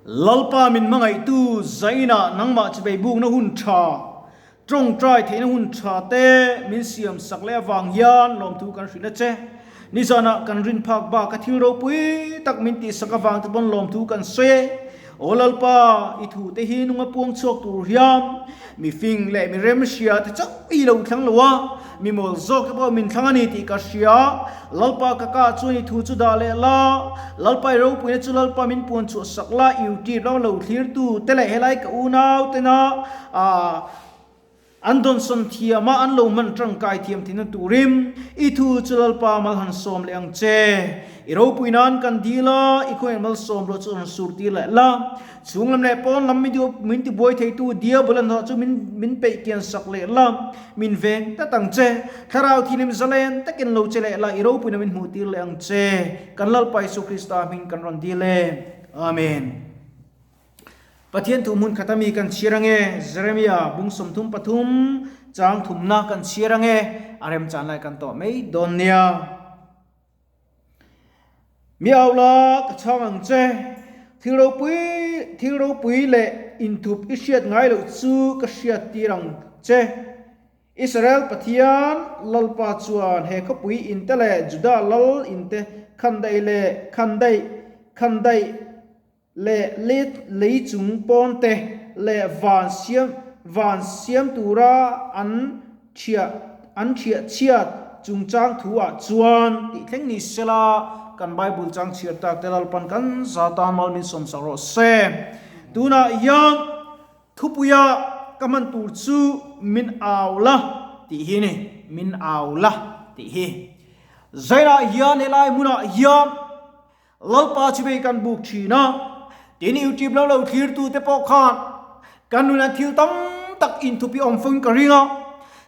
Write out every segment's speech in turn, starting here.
Lalpa min hmangaihtu Zainah nangmah chivei bukna hun tha, tawngtai theihna hun tha te min siam sak leh avang hian lawmthu kan hrilh a che. Nizanah kan rin phak bak a thil ropui tak min tihsak avang te pawn lawmthu kan sawi e. Aw Lalpa, i thu te hi nunga puang chhuak tur hian mi fing leh mi rem hria te chauh i lo thlang lo a, mi mawl zawk te pawh min thlang a ni tih ka hria. Lalpa ka kah chuan i thu chu dah leh la, Lalpa i ropuina chu Lalpa min puan chhuah sak la, YouTube lama lo thlirtu te leh helai ka unau tena an dawnsawn thiam a, an lo hman tangkai thiam thin na turin i thu chu Lalpa mal han sawm leh ang che. I ropui nan kan dil a, i khawngaih malsawm ruah chu rawn sur tir leh la. Chhung lam leh pawn lam min tibuai theitu Diabol an hnawh chu min peih kian sak leh la, min veng tlat ang che. Thlarau thilim zalen takin lo che leh la, i ropuina min hmuh tir leh ang che. Kan Lalpa Isu Krista hming kan rawn dil e. Amen. Pathian thu hmun khat ami kan chhiar ange, Jeremia bung 33 chang thumna kan chhiar ange, a remchan lai kan tawh mai dawn nia. Mi au la, ka chhang ang che. Thil ropui, thil ropui leh inthup i hriat ngai loh chu ka hriat tir ang che. Israel Pathian Lalpa chuan he khawpui inte leh Juda lal inte khandaih leh khandaih, khandaih leh lei chung pawnte leh van siam van siam tura an thiah an thiah chhiat chungchang thu ah chuan tih thleng ni sela kan Bible chang chhiar tak te Lalpan kan za tan mal min sawm sak rawh se. Tunah hian thupuia ka hman tur chu min au la tih hi a ni, min au la tih hi. Zainah hian helai hmunah hian Lalpa chu vei kan buk thin a, tin YouTube lo lo thlir tu te pawh khan kan nunah thil tam tak inthup i awm fo in ka ring a,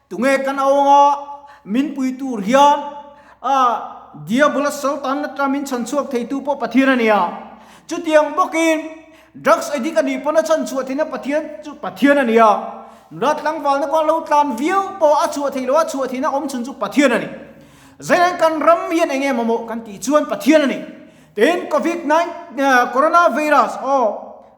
tunge kan awnga min pui tur hian a Diabola Saltan atang min chhan chhuak thei tu pawh Pathian a ni a, chutiang bawkin drugs addict a nih pawn a chhan chhuah theihna Pathian chu Pathian a ni a, nula tlangvalna pawh a lo tlan viau pawh a chhuah theih loh a chhuah theihna awm chhun chu Pathian a ni. Zeilen kan ram hian eng nge mamawh kan tih chuan Pathian a ni. Tin, Covid nine, Corona virus, aw,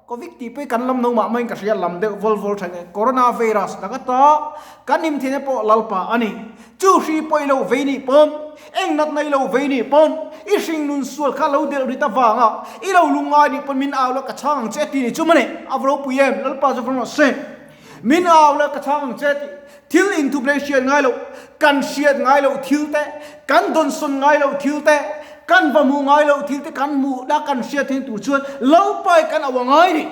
Covid tih pawh hi kan lam no mah maiin ka hria, lam deuh vawl vawl tha nge, Corona virus laka ta kan him theihna pawh Lalpa a ni. Chu hri pawh i lo vei nih pawn, eng natna i lo vei nih pawn, i hringnun sual kha lo delh rit avanga i lo lungngai nih pawn min au la ka chhang ang che ti ni chu mawni, a va ropui em, Lalpa chu va rawh se. Min au la ka chhang ang che tih thil inthup leh hriat ngai loh, kan hriat ngai loh thil te, kan dawnsawn ngai loh thil te, kan va hmuh ngai loh thil te kan hmuh la kan hriat theih tur chuan Lalpa hi kan au a ngai ni.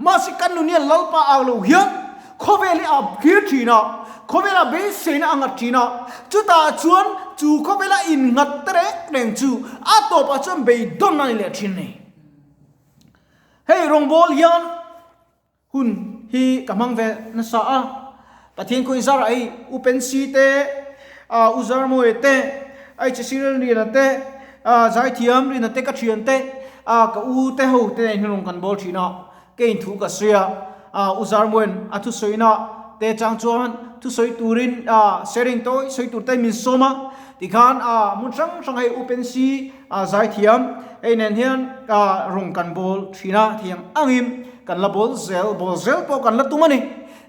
Mahse kan nun hian Lalpa au lo hian khawvel hi a thlir thin a, khawvel a beiseina a nghat thin a, chutah chuan chu khawvela innghat te reng reng chu a tawpah chuan beidawn a ni leh thin a ni. Hei rawngbawl hian Hun hi ka hmang ve nasa a, Pathian khaw inzar ah hei U Pensi te, U Zarmawia te, HC Rina te, Zaithiam Rina te ka thian te, ka u te ho te nen hian rawn kan bawl thin a, ka inthu ka sawi a, U Zarmawia'n a thusawina te chang chuan thusawi turin sharing tawi sawi tur te min sawm a, tikhan hmun hrang hrang hei U Pensi Zaithiam, hei nen hian rung kan bawl thin a, thiang angin kan la bawl zel, bawl zel pawh kan la tum a ni.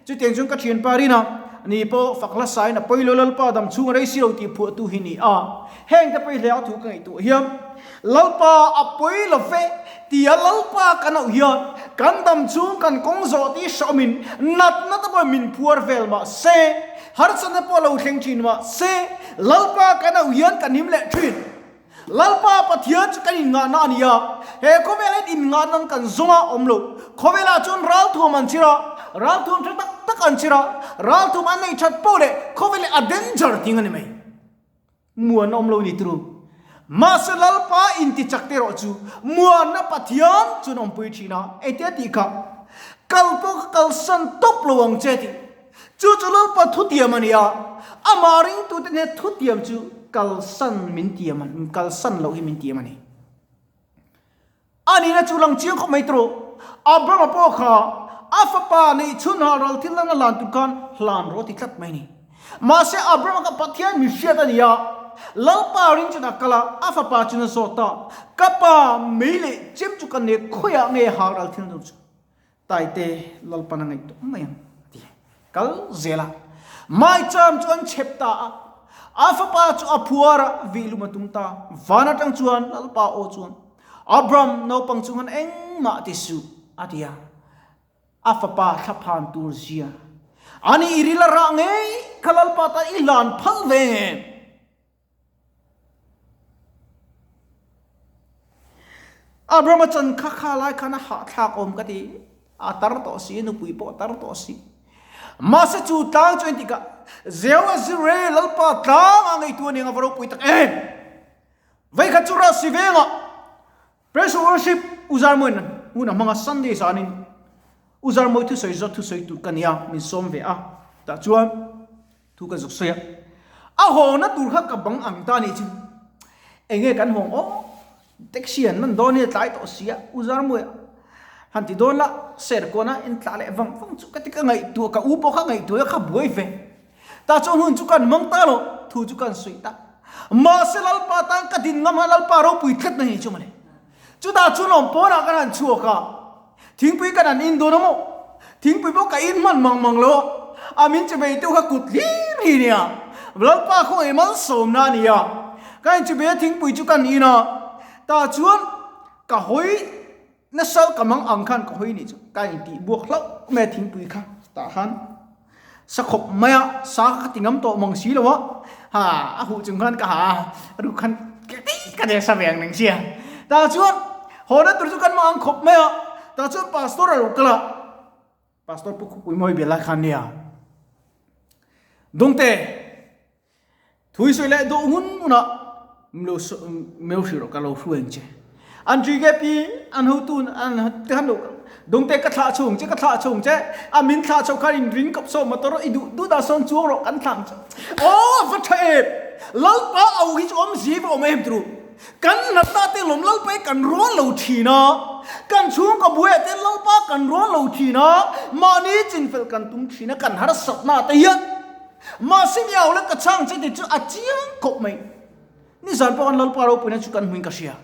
Chutiang chuan ka thianpa Rina ni pawh fak hla sain a pawilo Lalpa dam chhung a rei si lo tih phuahtu hi ni a. Heng te pawi hle a thu ka ngaihtuah hian Lalpa a pawi lo ve tia Lalpa kan auh hian kan dam chhung kan kawng zawh tih hrawmin natna te pawh min phuar vel mah se, harsatna pawh lo thleng thin mah se Lalpa kan auh hian kan him leh thin. Lalpa Pathian chu kan inngahna a ni a, he khawvela hian inngahna kan zawng a awm lo. Khawvelah chuan ralthuam an chhir a, ralthuam tha tak tak an chhir a, ralthuam an nei that poh leh khawvel hi a danger ting a ni mai. Muan a awm lo ni turu. Mahse Lalpa intichak te erawh chu muanna Pathian chuan a awmpui thin a, engtia tih kha kal pawh ka kalsan tawp lo ang che tih. Chu chu Lalpa thutiam a ni a, amah ringtute hnena thutiam chu kalsan min tiam a, kalsan loh hi min tiam a ni. A nihna chu lang chiang khawp mai tawh. Abrahama pawh kha a fapa neih chhun hal ral thil lana hlan tur khan hlan rawh a ti tlat mai a ni. Mahse Abrahama kha Pathian mi hriat a ni a. Lalpa ring chuan a kal a, a fapa chuan a zawt a, Ka pa, mei leh chem chu ka nek khawiah nge hal ral thil nu chu? Taite Lalpan a ngaihtuah mai ang, a ti. Kal zel a, maicham chu an chhep ta a, a fapa chu a phuar a, vihlum a tum ta. Van atang chuan Lalpa aw chuan, Abram, naupang chunghan engmah ti suh, a ti a. A fapa thlaphan tur zia a ni, i ril a rah ngei kha Lalpa tan i hlan phal ve ngem? Abraham a chan kha kha lai khan a hahthlak awm ka ti, a tar tawh si, nupui pawh a tar tawh si. Mahse chu tlang chu engtikah Jehovah Jireh Lalpa tlang a ngeitu a ni ang a va ropui tak em! Veikhat chu Rasi vengah Praise and Worship Uzar Mawi nan hun a hmang a, Sunday zanin Uzar Mawi thusawi zawt thusawi tur ka ni a, min sawm ve a, tah chuan thu ka zuk sawi a, a hawngna tur kha ka bang ang ta nih chu, enge kan hawng aw, taxi an man dawn hi a tlai tawh si a, Uzar Mawi han ti dawn la, ser kawn a en tla leh vang vang chu ka ti ka ngaihtuah ka u pawh kha ngaihtuah kha buai ve. Tah chuan hun chu kan hmang ta lo, thu chu kan suih ta. Mahse Lalpa tan ka din ngam a, Lalpa ropui tlat na hi chu mawle. Chutah chuan lawm pawnah kan han chhuak a, thingpui kan han in dawn a maw? Thingpui pawh ka in hman mang mang lo a, a min che bei tu kha kut hlir hi nia. Lalpa khawngaih malsawmna a ni a, ka inchebei a thingpui chu kan in a, tah chuan ka hawi Nasa ka mang ang khan ka hawi nih chu ka intih buak hlauh mai a thingpui kha tah khan sa khawp mai a, sa kha ka ti ngam tawh mang si lo a, ha a huh chung khan ka ha a, ruk khan ka ti sa ve ang neng sia. Tah chuan haw na tur chu kan mang ang khawp mai a, tah chuan pastor a lo kal a, pastor pu Khupui Mawi Bela khan nia Dawngte Thui sawi leh duh hun hunah mlo mlo hrilh rawh ka lo hruai ang che. An ṭi ke pi an hotu an te khan lo dawngte ka thlah chhung che ka thlah chhung che a min thlah chho khan in ring kawp saw motor i duh duh dah sawn chuang rawh kan thlah ang che. Aw a va ṭha em! Lalpa au hi chu awm zi va awm em turu. Kan natna te lawm Lalpa hi kan rual lo ṭhin a, kan chhungkaw buaiah te Lalpa kan rual lo ṭhin a, mahni chinfel kan tum ṭhin a kan harsatna te hian Mahse mi au leh ka chhang che tih chu a chiang khawp mai. Nizan pawh khan Lalpa ropuina chu kan hmuin ka hria.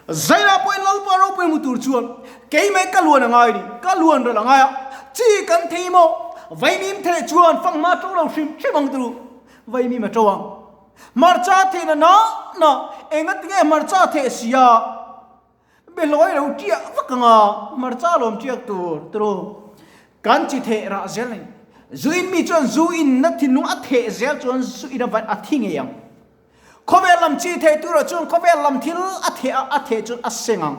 Zainah pawhin Lalpa ropui hmu tur chuan keimah ka luan a ngai ni, ka luan ral a ngai a, chi kan thei maw? Vaimim theh chuan fanghma to lo hrim hrim ang turu, vaimim a to ang. Hmarcha thehna na na, engatinge hmarcha theh sia? Behlawi lo tiah vak anga hmarcha lawm tiak tur turu kan chi theh rah zel nei. Zu in mi chuan zu in na thinlung a theh zel chuan zu in a vaih a thi ngei ang. Khawvel lam chi theh turah chuan khawvel lam thil a theh a a theh chuan a seng ang.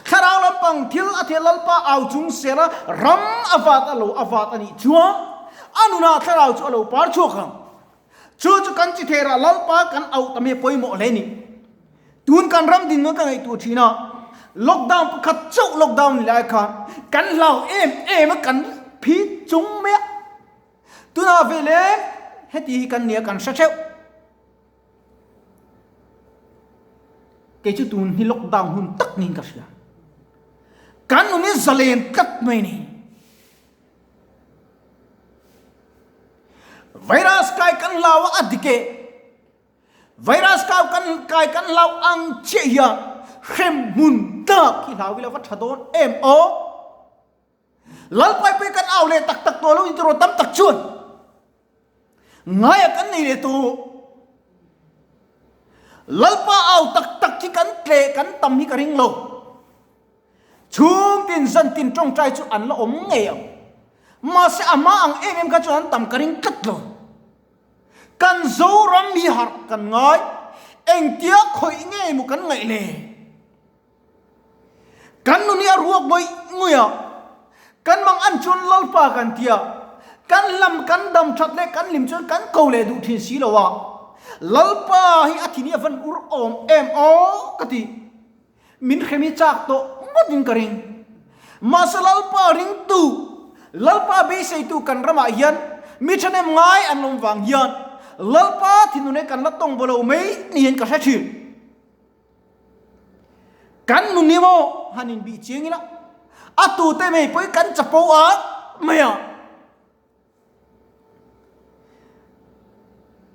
Thlarau lampang thil a theh Lalpa au chung sela ram a vat a lo a vat a nih chuan a nunah thlarau chu a lo par chhuak ang. Chu chu kan chi theh rah Lalpa kan auh tam hi a pawimawh hle ni. Tun kan ram din ka ngaihtuah thin a, lockdown pakhat chauh lockdown ni lai khan kan hlau em em a kan phi chung mai a. Tunah ve le heti hi kan nia kan hre theuh. Kei chu tun hi lockdown hun tak niin ka hria. Kan nun hi zalen tlat mai ni. Virus kai kan hlau a a dik e. Virus kau kan kai kan hlau ang chiah hian hremhmun tlak hi hlau ila va tha dawn em aw. Lalpai pui kan au leh tak tak tawh lo in tiraw tam tak chuan ngaia kan nei leh tawh. Lalpa au tak tak hi kan tle kan tam hi ka ring lo. Chhungtin zantin tawngtai chu an la awm ngei ang. Mahse a hma ang em em kha chuan an tam ka ring tlat lo. Kan Zoram hi harh kan ngai, engtia khawih nge maw kan ngaih le? Kan nun hi a ruak ngawih ngawih a, kan mang an chuan Lalpa kan ti a, kan hlam kan dam that leh kan hlim chuan kan ko leh duh thin si lo a, Lalpa hi a thin hi a van ur awm em aw ka ti. Min hrem hi chak tawh ngawt in ka ring. Mahse Lalpa ringtu, Lalpa beiseitu kan ramah hian mi thahnem ngai an awm vang hian Lalpa thinlung hi kan la tawng bo lo mai niin ka hre thin. Kan nun hi maw han inbih chiang ila, a tute mai pawhin kan chapo a mai a.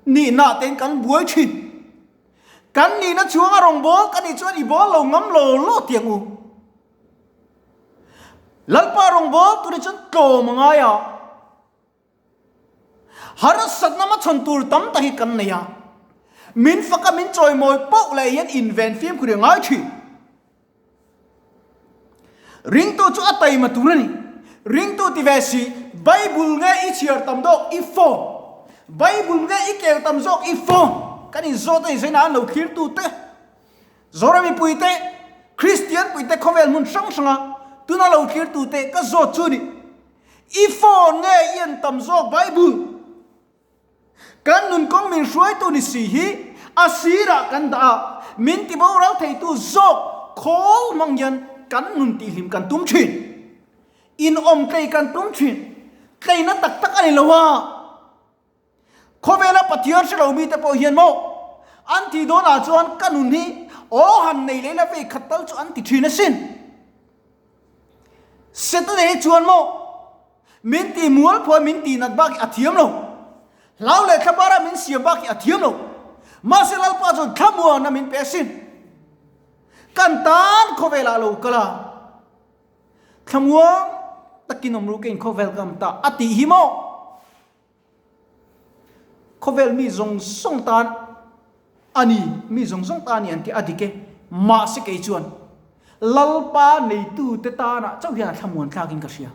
Nihna tein kan buai thin. Kan nihna chhuanga rawngbâwl ka nih chuan i bâwl lo ngam lo lo ti ang u. Lalpa rawngbâwl tur hi chuan tlawm a ngai a. Harsatna hmachhawn tur tam tak hi kan nei a. Min faka min chawimawi poh leh hian inven fimkhur hi a ngai thin. Ringtu chu a taima tur a ni. Ringtu ti ve si, Bible nge i chhiar tam dawk i phone? Bible nge i kel tam zawk i phone? Kan inzawt a ni zaina an lo thlirtu te, Zoram mipui te, Kristian pui te khawvel hmun hrang hranga tuna lo thlirtu te ka zawt chu ni. I phone nge i en tam zawk Bible? Kan nun kawng min hruaitu ni si hi a sirah kan dah a, min ti boral theitu zawk khawl hmang hian kan nun tihhlim kan tum thin. Inawm tlei kan tum thin. Tleina tak tak a ni lo a. Khawvela Pathian hre lo mite pawh hian maw an tih dawnah chuan ka nun hi aw han nei leh la vei khat tal chu an ti thin asin. Setana hi chuan maw Min ti mual phuah min ti nat bak hi a thiam lo. Hlau leh thlabara min siam bak hi a thiam lo. Mahse Lalpa chuan thlamuanna min pe asin. Kan tan khawvelah lo kal a, thlamuang takin awm ru keiin khawvel ka awm ta a tih hi maw? Khawvel mi zawng zawng tan a ni, mi zawng zawng tan a ni an ti a dik e. Mahse kei chuan Lalpa neitute tanah chauh hian a thlamuan thlakin ka hria.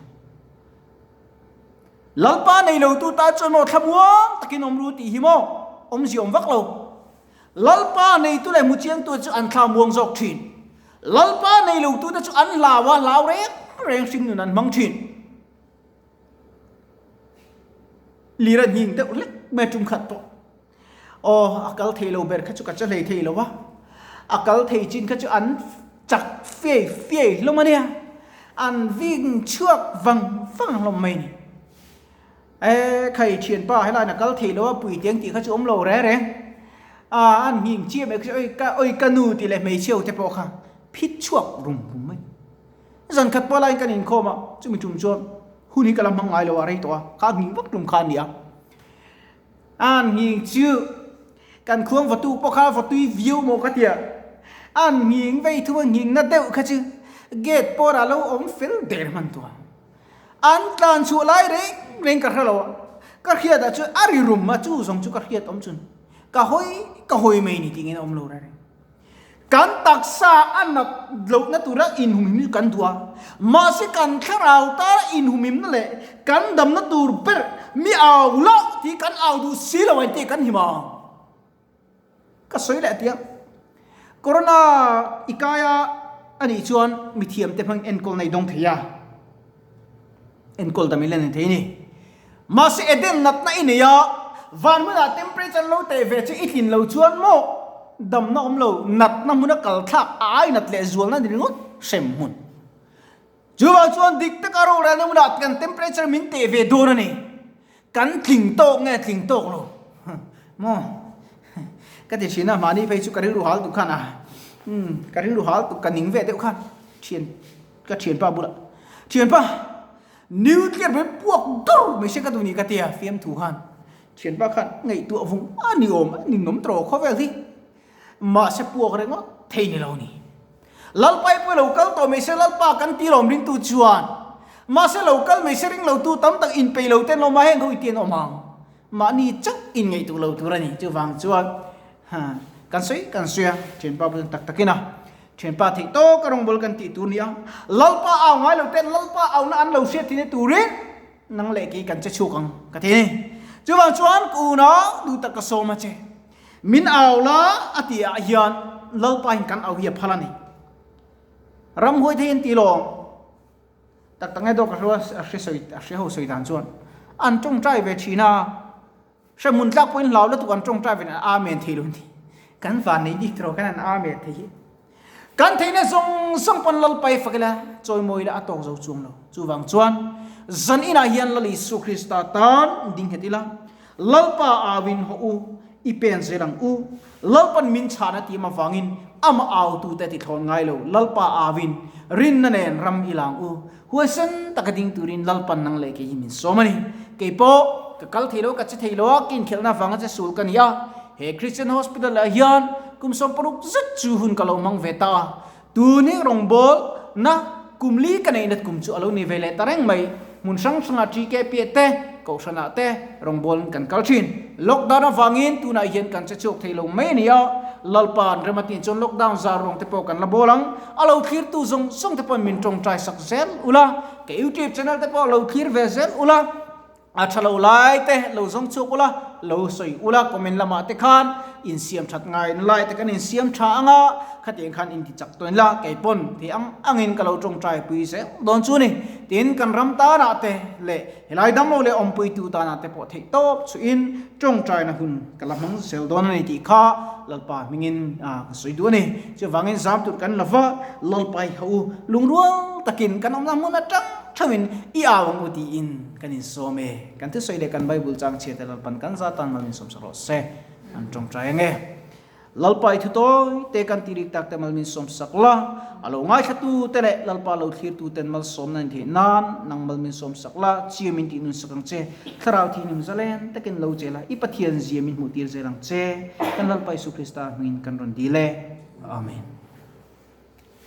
Lalpa nei lotu tan chuan maw thlamuang takin awm ru tih hi maw awmzia awm vak lo. Lalpa neitu leh hmuchiangtu chu an thlamuang zawk thin. Lalpa nei lotute chu an hlau a, hlau reng reng hringnun an hmang thin. Lir a hning deuh hlek mai tum khat pawh. Aw, a kal thei lo ber kha chu ka che hlei thei lo a. A kal thei chin kha chu an chak fiai fiai hlawm a nia. An ving chhuak vang vang hlawm mai ni. E, khai thianpa helaiin a kal thei lo a, puiteng tih kha chu awm lo reng reng. A, an hning chiah mai kha chu oi ka oi ka nu tih leh hmeichhe ho te pawh kha phit chhuak rum rum mai. Zan khat pawh laiin kan inkhawm a, chumi tum chuan hun hi ka la hmang ngai lo a, rei tawh a, kha nghing vak tum kha a ni a. A nghing chu kan khuang vatu pawh kha vatui viau maw ka tia, a nghing vei thu a nghing na deuh kha chu gate pawh a lo awm fel der hman tawh a. An tlan chhuah lai reng reng ka hre lo a, ka hriat ah chuan a ri rum a, chu zawng chu ka hriat awm chun ka hawi ka hawi mai ni tih ngei a awm lo reng reng. Kan taksa a nat lohna tura inhumhim chu kan duh a, mahse kan thlarau tara inhumhimna leh kan damna tur ber mi au loh tih kan au duh si lo ang tih kan him ang. Ka sawi leh tia, Corona i kai a a nih chuan mithiamte hmang enkawl na i dawng thei a, enkawl dam i la ni thei a ni. Mahse Eden natna i nei a, van hmunah temperature lo teh ve chu i tlin lo chuan maw damna awm lo, natna hmuna kal thlak a ai nat leh zualna ni ringawt hrem hmun. Chuvang chuan dik taka rorelna hmunah kan temperature min teh ve dawn a ni. Kan tling tawk nge tling tawk lo maw? Ka ti thin a, mahni phei chu ka rilru hal tuk khan a, umm ka rilru hal tuk ka ning ve deuh khan thian ka thianpa bulah thianpa Nuclear mai puak dur mai se ka duh ni ka tia fiamthu khan thianpa khan ngaihtuah vung a ni awm a ni nawm tawh khawvel hi mahse puak ringawt thei ni lo ni. Lalpai pawh lo kal tawh mai se Lalpa kan ti lawm ringtu chuan mahse lo kal mai se ring lo tu tam tak inpeih lo ten awm a heng ho i tian awm ang mahni chauh in ngaihtuah lo tur a ni chuvang chuan kan sawi kan sawi a thianpa pawh chuan tak takin a Thianpa theih tawk a rawngbâwl kan tih tur nia, Lalpa au ngai lo ten Lalpa auna an lo hriat thin turin nang leh kei kan che chhuak ang ka ti a ni. Chuvang chuan ka unau duh tak ka sawm a che. Min au la a tih ah hian Lalpa in kan au hi a phal a ni. Ramhuai thei an ti lawm. Tak tak nge dawk a hre sawi a hre ho sawi dan chuan an tawngtai ve thin a. Hremhmun tlak pawhin hlau lutuk an tawngtai ve an Amen thei lo ni. Kan van nei bik tawh khan an Amen thei hi. Kan theihna zawng zawng pawn Lalpa i fak ila, chawimawi ila a tawk zo chuang lo. Chuvang chuan zan inah hian Lal Isu Krista tan ding nghet ila, Lalpa au in haw u, i pen zel ang u. Lalpan min chhan a tih avangin amah autute ti thlawn ngai lo. Lalpa au in rinna nen ram i lang u. Huaisen taka ding turin Lalpan nang leh kei hi min sawm a ni. Kei pawh ka kal thei lo, ka che thei lo a, ka inkhelhna avanga che sul ka ni a. He Christian Hospital ah hian kum 60 zet chu hun ka lo hmang ve ta a. Tun hi rawngbâwl na kum li ka neih nat kum chu a lo ni ve leh ta reng mai. Hmun hrang hrangah TKP te, Kohhranah te rawngbâwl kan kal thin. Lockdown avangin tunah hian kan che chhuak thei lo mai a ni a, Lalpa'n rem a tih chuan lockdown zar rawng te pawh kan la bawl ang. A lo thlirtu zawng zawng te pawhin min tawngtai sak zel ula, ka YouTube channel te pawh lo thlir ve zel ula. A tha lo lai te lo zawng chhuak ula, lo sawi ula, comment lamah te khan insiam that ngai na lai te kan insiam tha ang a, khatiang khan inti chak tawn ila, kei pawn thei ang angin ka lo tawngtai pui zel dawn chu ni. Tin, kan ram tanah te leh helai damlo leh awmpuitu tanah te pawh theih tawp chuhin tawngtaina hun ka la hmang zel dawn a ni tih kha Lalpa hmingin ka sawi duh a ni. Chuvangin zam tur kan la va, Lalpa i hauh u, lungrual takin kan awmna hmun atang theuhin i au ang u tiin kan insawm e. Kan thusawi leh kan Bible chang chhiat e Lalpan kan za tan mal insawm sak rawh se. An tawngtai ang e. Lalpa i thu tawi te kan ti rik tak te mal min sawm sak la, a lo ngaithla tu te leh Lalpa lo thlir tu ten malsawmna in theih nan nang mal min sawm sak la, chiu min tih nun sak ang che. Thlarau thihnung zalen takin lo che la, i Pathian zia min hmuh tir zel ang che. Kan Lalpa Isu Krista hmingin kan rawn dil e. Amen.